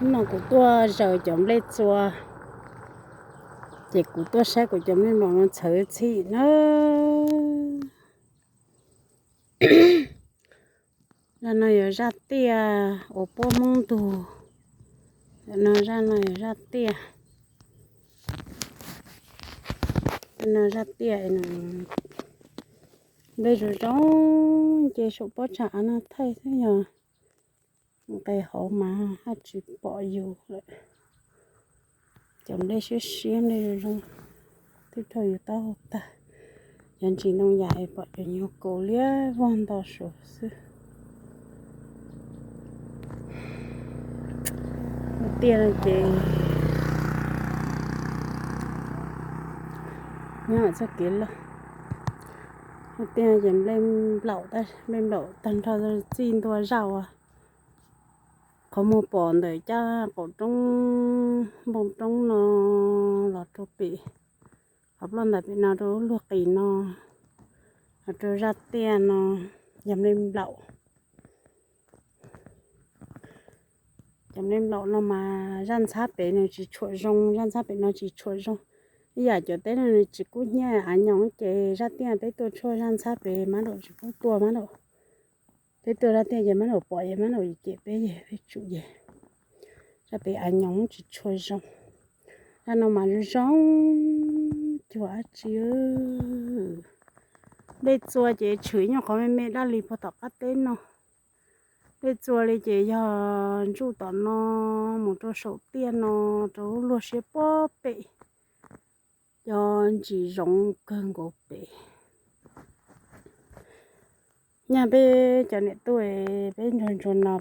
Hnub no kuv tuaj zaws cov nplej txua, ces kuv tuaj saib kuv cov nplej nplaum no txhawv txhim na. Zaj no yog zaj tiaj uas puab moob ntug. Zaj no, zaj no yog zaj tiaj. Zaj no zaj tiaj, nplej zoo zoo, ces saum pob tsag av no thaij xwb, yog nqes hauv mas haj tsis pom yus lawm. Cov nplej siab siab, nplej zoo zoo, twb raug yus taub hau tag. Yog ntsis ntoo yam es pom cov nyuag kaus liab vog nto suav xwb. Tiaj no ces nyob txoj kev loj. Tiaj no ces nplej nplaum, nplej nplaum tag nrho, txij ntua zaj uas qhov muag pom ntawm caj qaum roob npoo roob no los rau pem, qhov ploj ntais pem no rau lub luag qis no, los rau zaj tiaj no, yog nplej nplaum. Cov nplej nplaum no mas zaj ntxhab pem nws tsis tshuam zoo, zaj ntxhab pem no tsis tshuam zoo. Ib yam cov teb no nws tsis kub hnyiab av nyoos, ces zaj tiaj peb tuaj tshuaj zaj ntxhab pem mab daum tsis pub tuaj mab daum. Peb tuaj zaj tiaj ces mab daum pom ces mab daum cem peb, peb tsum ces. Zaj pem av nyoos tsis tshuam zoo. Zaj no mas zoo zoo cuag dab tsi. Nplej txua ces tshwm ib nyuag qhov me me daj li puag tom qab teb no. Nplej txua li ces yog ntsuj tom no mus rau saum tiaj no, rau lub luag siab puag pem, cov ntsis zoov kawg nkaus pem. Nyaj peb cov niam tub, peb ntsuag ntsuag no,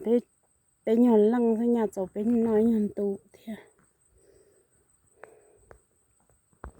peb nyuag leej xwb nyaj txaus peb noj ib nyuag ntu thiab.